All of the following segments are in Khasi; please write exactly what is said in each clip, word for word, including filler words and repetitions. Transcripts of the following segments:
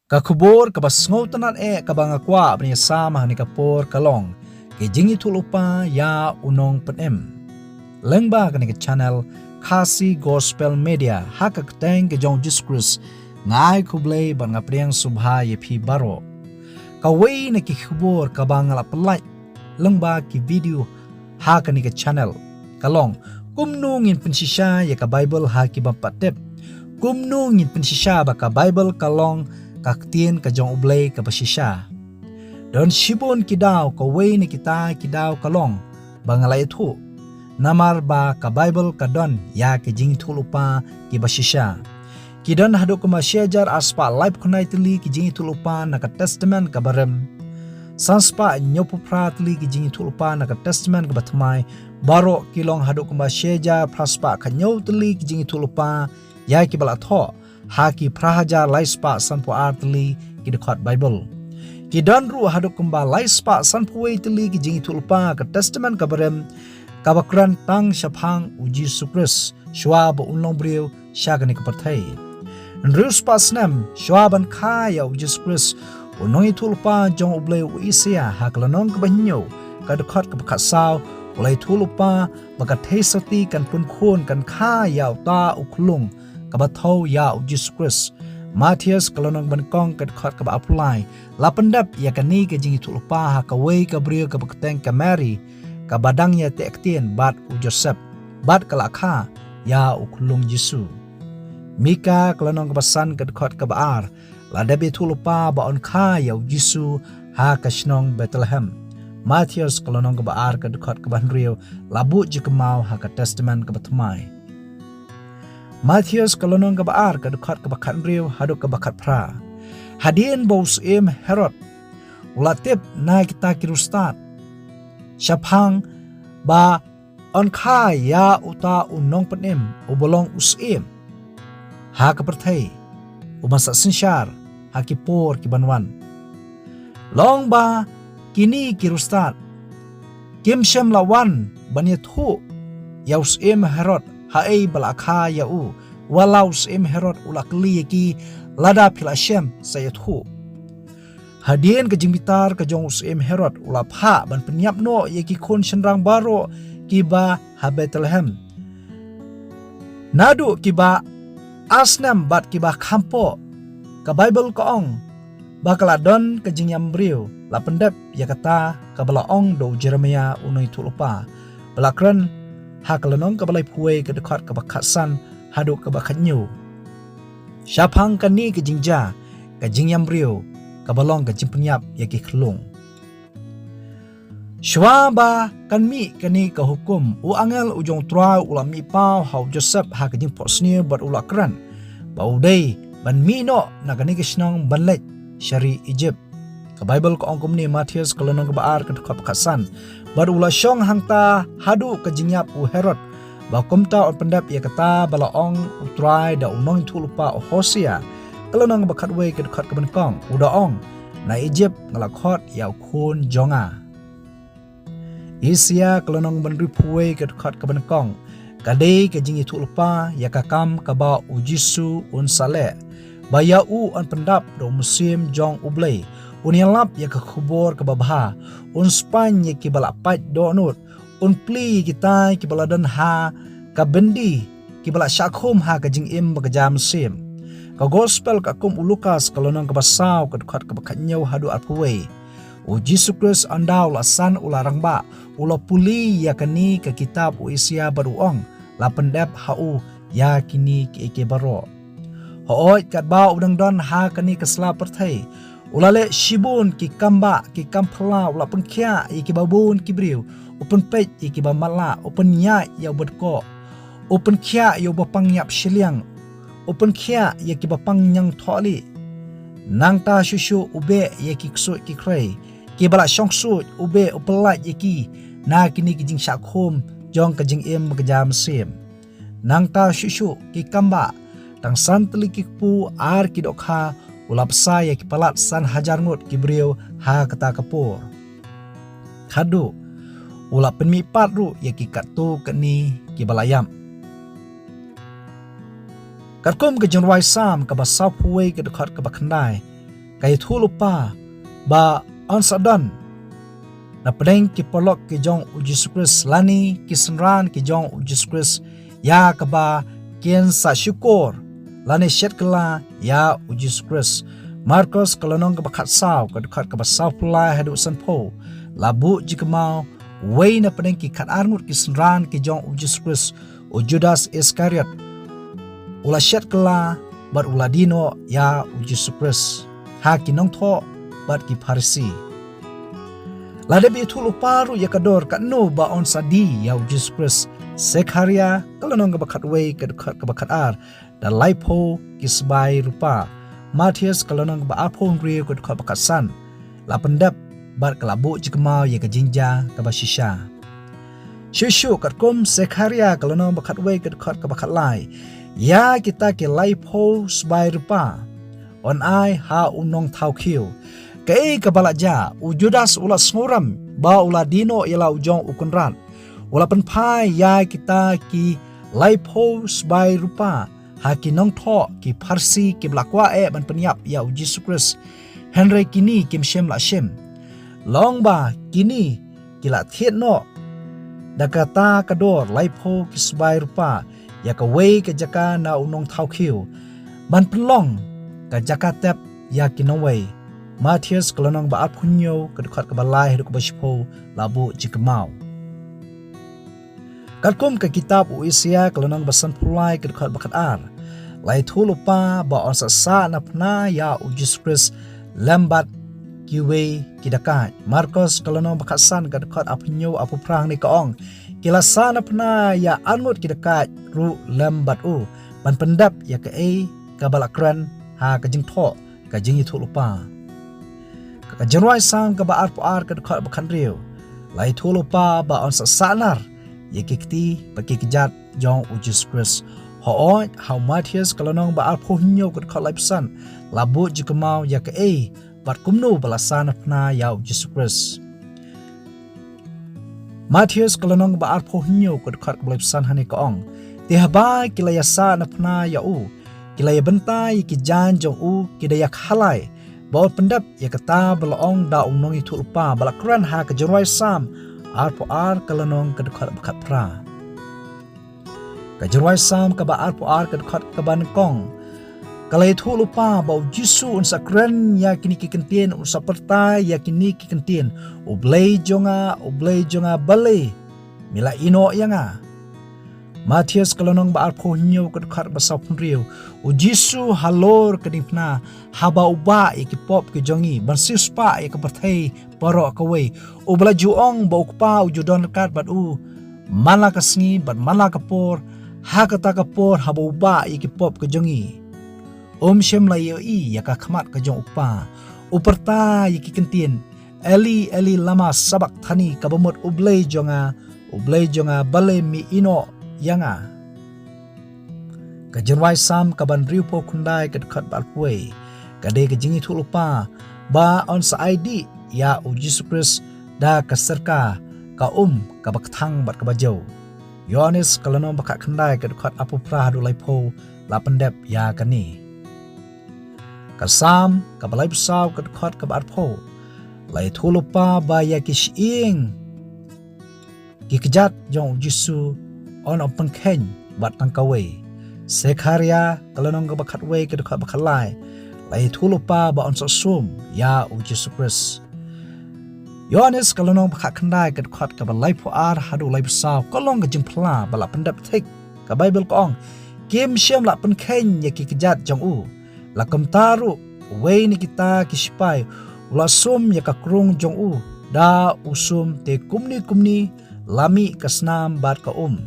Ka khubor kaba sngewtynnat eh kaba nga kwah ban ïasam ha kane ka por ka long, ka jingïathuhlypa ïa u nongpynim. Lyngba kane ka channel Khasi Gospel Media, ha ka kyrteng ka jong u Jisu Khrist, nga ai khublei bad nga pdiang sngewbha ïa phi baroh. Kawei na ki khubor kaba nga la pyllait lyngba ki video ha kane ka channel ka long, kumno ngin pynshisha ïa ka Baibl ha ki bym pat tip. Kumno ngin pynshisha ba ka Baibl ka long ka ktien ka jong U Blei kaba shisha. Don shibun ki daw, kawei na kita ki daw ka long ba nga la ïathuh, namar ba ka Baibl ka don ïa ki jingïathuhlypa kiba shisha. Ki don haduh kumba shi hajar ar spah laiphew khyndai tylli ki jingïathuhlypa na ka Testament kaba rim, san spah hynñiewphew phra tylli ki jingïathuhlypa na ka Testament kaba thymmai. Baroh ki long haduh kumba shi hajar phra spah khathynñiew tylli ki jingïathuhlypa ïa kiba la thoh ha ki phra hajar lai spah sanphew ar tylli ki dkhot Baibl. Ki don ruh haduh kumba lai spah sanphew wei tylli ki jingïathuhlypa ka Testament kaba rim, kaba kren tang shaphang u Jisu Khrist shwa ba un long briew sha kane ka pyrthei. Hynriew spah snem shwa ban kha ïa u Jisu Khrist, u nongïathuhlypa jong U Blei u Isaïah ha ka lynnong kaba hynñiew ka dkhot kaba khatsaw, u la ïathuhlypa ba ka theisotti kan pynkhun, kan kha ïa uta u khyllung kaba thew ïa u Jisu Khrist. Mathaios ka lynnong kaba nyngkong ka dkhot kaba arphew lai la pyndep ïa kane ka jingïathuhlypa ha kawei ka briew kaba kyrteng ka Mari, kaba dang ïateh ktien bad u Joseph, bad ka la kha ïa u khyllung Jisu. Mika ka lynnong kaba san ka dkhot kaba ar la dep ïathuhlypa ba yn kha ïa u Jisu ha ka shnong Bethlehem. Mathaios ka lynnong kaba ar ka dkhot kaba hynriew la buh jingkynmaw ha ka Testament kaba thymmai. Mathaios ka lynnong kaba ar ka dkhot kaba khathynriew haduh kaba khatphra. Hadien ba u syiem Herod u la tip na kita ki riewstad shaphang ba yn kha ïa uta u nongpynim uba long u syiem ha ka pyrthei, uban sa synshar ha ki por ki ban wan. Long ba kine ki riewstad kim shym la wan ban ïathuh ïa u syiem Herod haei ba la kha ïa u, wat la u syiem Herod u la kylli ïa ki, lada phi la shem sa ïathuh. Hadien ka jingbitar ka jong u syiem Herod u la phah ban pynïap noh ïa ki khun shynrang baroh kiba ha Bethlehem, naduh kiba ar snem bad kiba khampoh. Ka Baibl ka ong ba ka la don ka jingïam briew la pyndep ïa kata kaba la ong da u Jeremiah u nongïathuhlypa, ba la kren ha ka lynnong kaba laiphew wei ka dkhot kaba khatsan haduh kaba khathynñiew shaphang kane ka jingjia ka jingïam briew kaba long ka jingpynïap ïa ki khyllung. Shwa ba kan mih kane ka hukum, u angel u jong u Trai u la mih paw ha u Joseph ha ka jingphohsniew bad u la kren ba u dei ban mih noh na kane ka shnong ban leit sha ri Egypt. Ka Baibl ka ong kumne, Mathaios ka lynnong kaba ar ka dkhot khatsan, bad u la shong hangta haduh ka jingïap u Herod, ba kumta yn pyndep ïa kata ba la ong u Trai da u nongïathuhlypa u Hosea, ka lynnong kaba khatwei ka dkhot kaba nyngkong, u da ong, na Egypt nga la khot ïa u khun jong nga. Isaïah ka lynnong ban hynriewphew wei ka dkhot kaba nyngkong, ka dei ka jingïathuhlypa ïa ka kam kaba u Jisu un sa leh, ba ïa u yn pyndap da u mynsiem jong U Blei, un ïalap ïa ka khubor kaba bha, un spaiñ ïa kiba la pait dohnud, un plie ïa kita kiba la don ha ka byndi, kiba la shah khum ha ka jingim ba ka jia mynsiem. Ka Gospel katkum u Lukas ka lynnong kaba saw ka dkhot kaba khathynñiew haduh arphew wei. U Jisu Khrist ynda u la san u la rangbah, u la pule ïa kane ka kitab u Isaïah bad u ong, la pyndep ha u ïa kine kiei kiei baroh. Hooid, katba u dang don ha kane ka sla pyrthei, u la leh shibun ki kambah, ki kam phylla, u la pynkhiah ïa kiba bun ki briew, u pynpeit ïa kiba matlah, u pynïaid ïa uba dkoh, u pynkhiah ïa uba pang ïap shiliang, u pynkhiah ïa kiba pang ñiangthohlieh. Nangta shuh shuh u beh ïa ki ksuid ki khrei, kiba la shong ksuid u beh, u pyllait ïa ki na kine ki jingshah khum jong ka jingim ba ka jia mynsiem. Nangta shuh shuh ki kambah, tang san tylli ki kpu ar ki dohkha, u la bsa ïa ki palat san hajar ngut ki briew ha kata ka por. Khadduh u la pynmihpat ruh ïa ki katto katne kiba la ïap. Katkum ka Jingrwai Salm kaba sawphew wei ka dkhot kaba khyndai, ka ïathuhlypa ba yn sa don na pdeng ki paralok ki jong u Jisu Khrist lane ki synran ki jong u Jisu Khrist ïa kaba kin sa shukor lane shet kylla ïa u Jisu Khrist. Markos ka lynnong kaba khatsaw ka dkhot kaba sawphew lai haduh sanphew la buh jingkynmaw, wei na pdeng ki khatar ngut ki synran ki jong u Jisu Khrist, u Judas Iskariot u la shet kylla bad u la die noh ïa u Jisu Khrist ha ki nongthoh bad ki Pharisi. La dep ïathuhlypa ruh ïa ka dor katno ba yn sa die ïa u Jisu Khrist. Sekharia ka lynnong kaba khatwei ka dkhot kaba khatar da laiphew ki sbai rupa. Mathaios ka lynnong kaba arphew hynriew ka dkhot ba khatsan la pyndep bad ka la buh jingkynmaw ïa ka jingjia kaba shisha. Shuh shuh katkum Sekharia ka lynnong ba khatwei ka dkhot kaba khatlai, ïa kita ki laiphew sbai rupa yn ai ha u nongthaw khiew. Kaei kaba la jia? U Judas u la sngewrem ba u la die noh ïa la u jong u kynrad. U la pynphai ïa kita ki laiphew sbai rupa ha ki nongthoh ki Pharisi kiba la kwah eh ban pynïap ïa u Jisu Khrist. Hynrei kine kim shym la shim. Long ba kine ki la thied noh da kata ka dor laiphew ki sbai rupa ïa kawei ka jaka na u nongthaw khiew ban pynlong ka jaka tep ïa ki nongwei. Mathaios ka lynnong ba arphew hynñiew ka dkhot kaba lai haduh kaba shiphew la buh jingkynmaw. Katkum ka kitab u Isaïah ka lynnong ba sanphew lai ka dkhot ba khatar la ïathuhlypa ba yn sa sah na phna ïa u Jisu Khrist lem bad kiwei ki dakaid. Markos ka lynnong ba khatsan ka dkhot arphew hynñiew arphew phra hangne ka ong, ki la sah na phna ïa arngut ki dakaid ruh lem bad u ban pyndep ïa kaei kaba la kren ha ka jingthoh ka jingïathuhlypa. Ka Jingrwai Salm kaba arphew ar ka dkhot ba khathynriew la ïathuhlypa ba yn sa sah nar ïa ki kti bad ki kjat jong u Jisu Khrist. Hooid, ha u Mathaios ka lynnong ba arphew hynñiew ka dkhot laiphew san la buh jingkynmaw ïa kaei bad kumno ba la sah na phna ïa u Jisu Khrist. Mathaios ka lynnong ba arphew hynñiew ka dkhot kaba laiphew san hangne ka ong, te haba ki la ïa sah na phna ïa u, ki la ïa bynta ïa ki jaiñ jong u, ki da ïa khalai ba yn pyndep ïa kata ba la ong da u nongïathuhlypa ba la kren ha ka Jingrwai Salm arphew ar ka lynnong ka dkhot ba khatphra. Ka Jingrwai Salm kaba arphew ar ka dkhot kaba nyngkong ka la ïathuhlypa ba u Jisu un sa kren ïa kine ki kyntien, un sa pyrta ïa kine ki kyntien, U Blei jong nga, U Blei jong nga, balei me la ïehnoh ïa nga? Mathaios ka lynnong ba arphew hynñiew ka dkhot ba sawphew hynriew, u Jisu halor ka diengphna haba u bah ïa ki pop ki jong ngi ban siewspah ïa ka pyrthei baroh kawei, u ba la ju ong ba u Kpa u ju don ryngkat bad u man la ka sngi bad man la ka por, ha kata ka por haba u bah ïa ki pop ki jong ngi. Um shym la ïohi ïa ka khmat ka jong u Kpa. U pyrta ïa ki kyntien, Eli, Eli, lama sabakthani, kaba mut, U Blei jong nga, U Blei jong nga, balei me ïehnoh ïa nga? Ka Jingrwai Salm kaba hynriewphew khyndai ka dkhot ba arphew wei ka dei ka jingïathuhlypa ba yn sa ai dih ïa u Jisu Khrist da ka syrka, ka um kaba kthang bad kaba jew. Ïoannis ka lynnong ba khatkhyndai ka dkhot arphew phra haduh laiphew la pyndep ïa kane. Ka Salm kaba laiphew saw ka dkhot kaba arphew la ïathuhlypa ba ïa ki shyieng ki kjat jong u Jisu yn ym pynkheiñ bad tang kawei. Sekharia ka lynnong kaba khatwei ka dkhot ba khatlai la ïathuhlypa ba yn sa sum ïa u Jisu Khrist. Ïoannis ka lynnong ba khatkhyndai ka dkhot kaba laiphew ar haduh laiphew saw ka long ka jingphla ba la pyndep thik. Ka Baibl ka ong, kim shym la pynkheiñ ïa ki kjat jong u. La kumta ruh, uwei na kita ki sipai u la sum ïa ka krung jong u da u sum, te kumne kumne la mih ka snam bad ka um.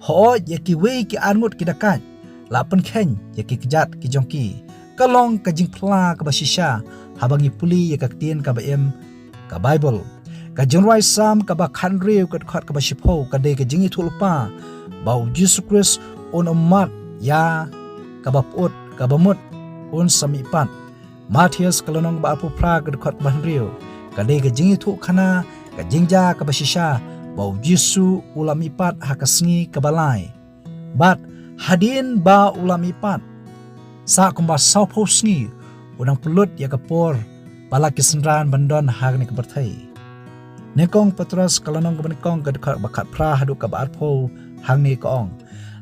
Hooid, ïa kiwei ki arngut ki dakaid la pynkheiñ ïa ki kjat ki jong ki. Ka long ka jingphla kaba shisha haba ngi pule ïa ka ktien kaba im, ka Baibl. Ka Jingrwai Salm kaba khathynriew ka dkhot kaba shiphew ka dei ka jingïathuhlypa ba u Jisu Khrist un ym mad ïa kaba pyut, kaba mut un sa mihpat. Mathaios ka lynnong ba arphew phra ka dkhot ba hynriew ka dei ka jingïathuhkhana ka jingjia kaba shisha ba u Jisu u la mihpat ha ka sngi kaba lai. Bad hadien ba u la mihpat, sah kumba sawphew sngi u nang pynlut ïa ka por ba la ki synran ban don ha kane ka pyrthei. Nyngkong Petros ka lynnong kaba nyngkong ka dkhot ba khatphra haduh kaba arphew hangne ka ong: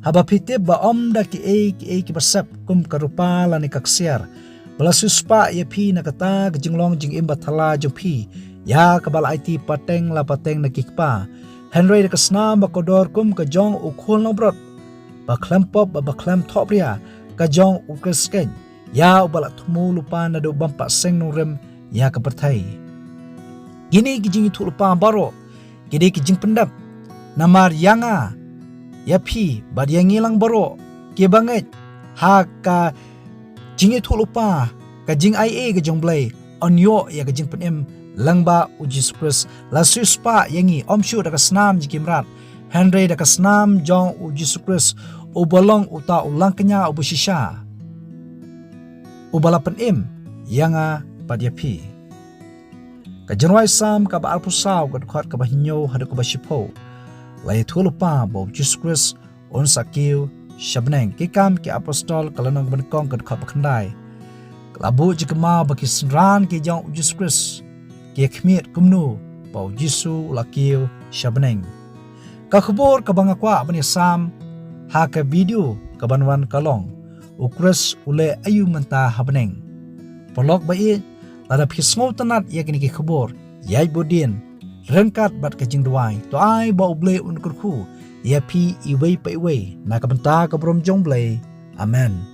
Haba phi tip ba ym da kiei kiei kiba sep kum ka rupa lane ka ksiar ba la siewspah ïa phi na kata ka jinglong jingim bathala jong phi ïa kaba la aiti pateng la pateng na ki kpa, hynrei da ka snam ba kordor kum ka jong u khun langbrot, ba khlem pop bad ba khlem thohbria, ka jong u Khrist keiñ, ïa uba la thmu lypa naduh bym pat seng nongrim ïa ka pyrthei. Kine ki jingïathuhlypa baroh ki dei ki jingpyndep namar ïa nga, ïa phi bad ïa ngi lang baroh kiba ngeit ha ka jingïathuhlypa, ka jingaiei ka jong U Blei, yn ïoh ïa ka jingpynim lyngba U Jisu Khrist. La siewspah ïa ngi ym shuh da ka snam jong ki mrad, hynrei da ka snam jong U Jisu Khrist, uba long uta u langkñia uba shisha, uba la pynim ïa nga bad ïa phi. Ka Jingrwai Salm kaba arphew saw ka dkhot kaba hynñiew haduh kaba shiphew, la ïathuhlypa ba U Jisu Khrist un sa kiew sha bneng. Ki Kam ki Apostol ka lynnong kaba nyngkong ka dkhot ba khyndai, ka la buh jingkynmaw ba ki synran ki jong U Jisu Khrist ki ïakhmied kumno ba U Jisu u la kiew sha bneng. Ka khubor kaba nga kwah ban ïasam ha ka video kaban wan ka long: U Khrist u leh aïu mynta ha bneng? Paralok ba ïeit, lada phi sngewtynnat ïa kine ki khubor, ïaid bud dien ryngkat bad ka jingduwai. To ai ba U Blei un kyrkhu ïa phi iwei pa iwei na ka bynta ka burom jong U Blei. Amen.